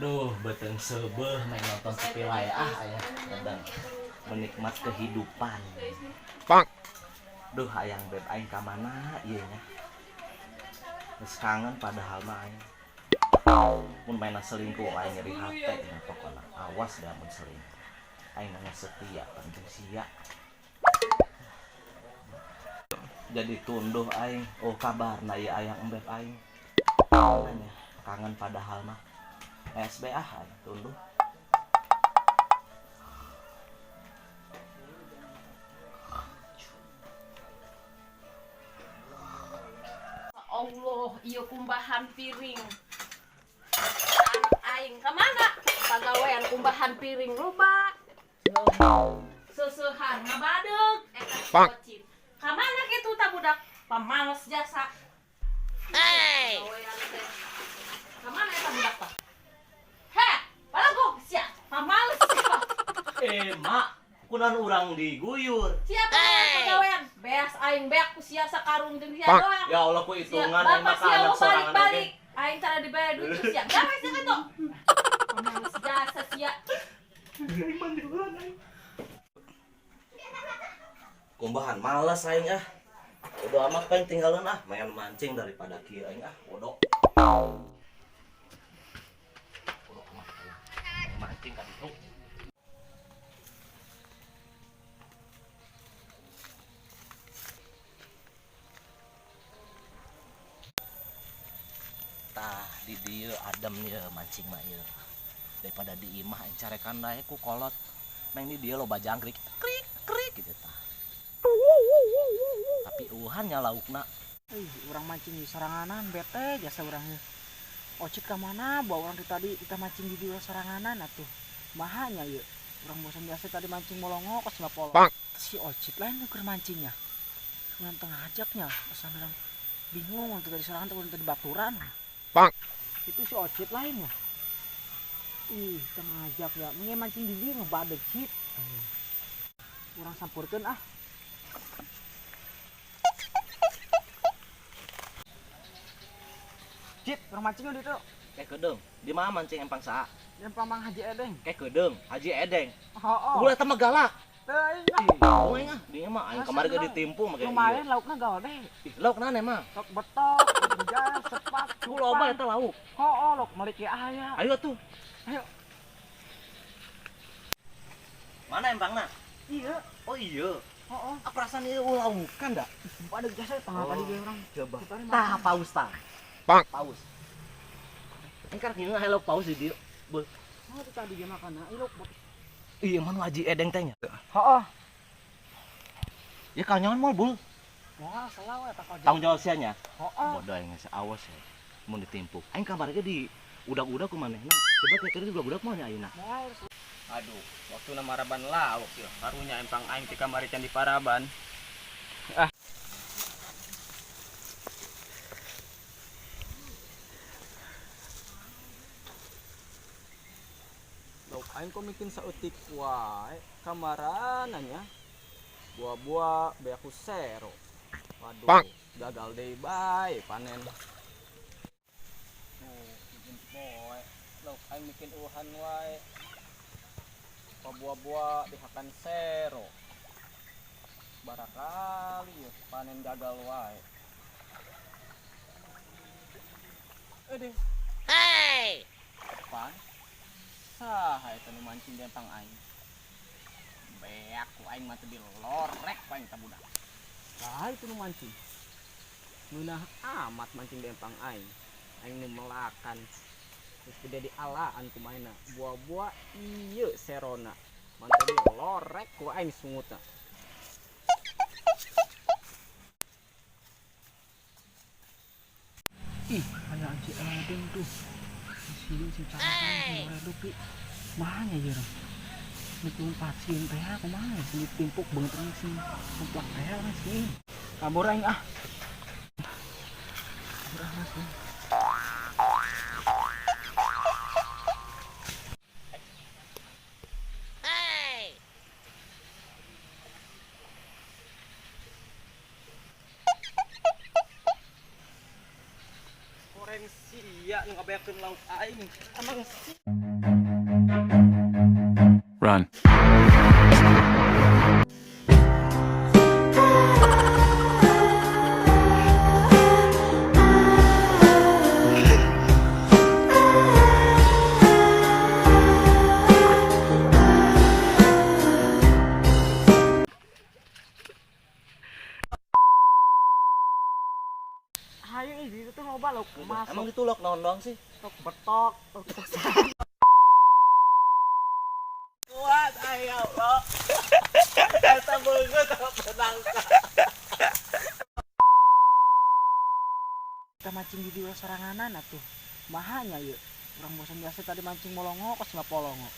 Aduh, beteng sebeh main nonton TV wae ah aya kadang menikmat kehidupan. Pak. Duh hayang beb aing ka mana ieu nya. Geus kangen padahal mah aing. Mun main selingkuh aing nyeri hate nya pokona. Awas dah mun selingkuh. Aing mah setia penting sia. Jadi tunduh aing. Oh kabarna ieu ayang beb aing. Nanya, kangen padahal mah. SB ah tunduh. Allah, ieu kumbahan piring. Anak aing ka mana? Pagawean kumbahan piring loba. Seusehan ngabadeug eta kocit. Ka mana kitu ta budak? Pamales jasa. Hey. Ka mana eta budak tah? Heh, balagog sia, pamales sia. Mak, kunaon urang diguyur? Siapa pagawean? Beas aing beak ku sia sakarung jeung sia doang. Ya Allah ku hitungan aing mah ka anak sorangan oge. Aing tara dibayar duit ku sia. Gawe sia kitu. Pamales jasa sia. Aing mandi urang aing. Kumbahan males aing ah. Bodo amat kan tinggalin ah, main mancing daripada kieu aing ah, bodoh. Bodo amat aing. Mancing ka ditu. Tah di dieu adem ieu mancing mah ieu. Daripada di imah aing carekan dae ku kolot. Meng di dieu loba jangkrik, krik krik gitu tah. Tapi uhan nya laukna. Ih, urang mancing di saranganan bete jasa urangnya. Ocit ka mana bawa urang tadi kita mancing di dieu saranganan atuh. Mahanya ieu. Urang bosan biasa tadi mancing molongo kos mapol. Si Ocit lain nu keur mancingnya. Urang teu ngajaknya, asa urang bingung untuk tadi sorangan teh tadi baturan. Bang. Itu si Ocit lainnya. Ih, teu ngajak ya. Mending mancing di dieu ngebadeg cit. Urang sampurkeun ah. Cit, urang mancing di ditu. Kayak kedeung. Di mana mancing empang saha? Empang Mang Haji Edeng. Kayak kedeung, Haji Edeng. Heeh. Ulah teh mah galak. Teu aing ah. Oh, aing ah, dinya mah aing kamari ge ditimpung make. Lumayan laukna gede. Ih, laukna emang. Lauk betok, hujan, sepat, ku loba eta lauk. Heeh, lauk melik ge aya. Ayo atuh. Ayo. Mana empangna? Iya. Oh iya. Heeh. Ah, perasaan ieu laukan da. Ada jasa tanggal tadi ge urang. Coba. Tah paus tah. Bang. Paus. Ini kan ngeunah lauk paus di dieu. Beuh. Oh, itu tadi ge makan ieu lauk. Iya, mana Haji Edeng teh nya? Heeh. Ya kanyawan moal bul. Moal salah we tak Tanggung jawab sia nya. Heeh. Bodoh aing geus awas ya. Mun ditimpuk. Aing kamari ge di udag-udag ku manehna. Coba kira-kira di udag-udag moal nya ayeuna. Moal. Aduh, waktuna maraban lauk ya. Karunya empang aing ti kamari can di paraban. Ah. Lauk aing kok mikin saeutik wae kamarana nya. Buah-buah beak ku sero. Waduh, Bang. Gagal deui bae panen. Oh, bikin poe. Lauk aing mikin uhan wae. Buah-buah dihakan sero. Barakali ya panen gagal wae. Deh. Hey. Pan. Saha eta nu mancing di empang aing? Beak ku aing mah teu dilorek ku aing ta budak. Saha itu nu mancing? Ngeunah amat mancing di empang aing. Aing nu melakan. Terus gede di alaan ku maena. Buah-buah ieu serona. Mantap dilorek ku aing sungutna. Ih, aya Haji Edeng tuh. Sieun sing carakan redup pi. Mahanya ieu urang. Mikun pasien teh kumaha sing ditimpuk beungeut sing komplak teh sih. Kabur aing ah. Kabur ah sih. Hey. Koreng Sia nu ngabeakeun lauk aing. Emang si Run. Hayu ih di itu loba lauk emas, Emang itu lauk naon doang sih? lauk betok, lauk Kuat ayo Allah. Eta beungeut tenang. Kita mancing di dieu soranganan atuh. Mahanya ieu. Urang bosan biasa tadi mancing molongo kos mah polongo.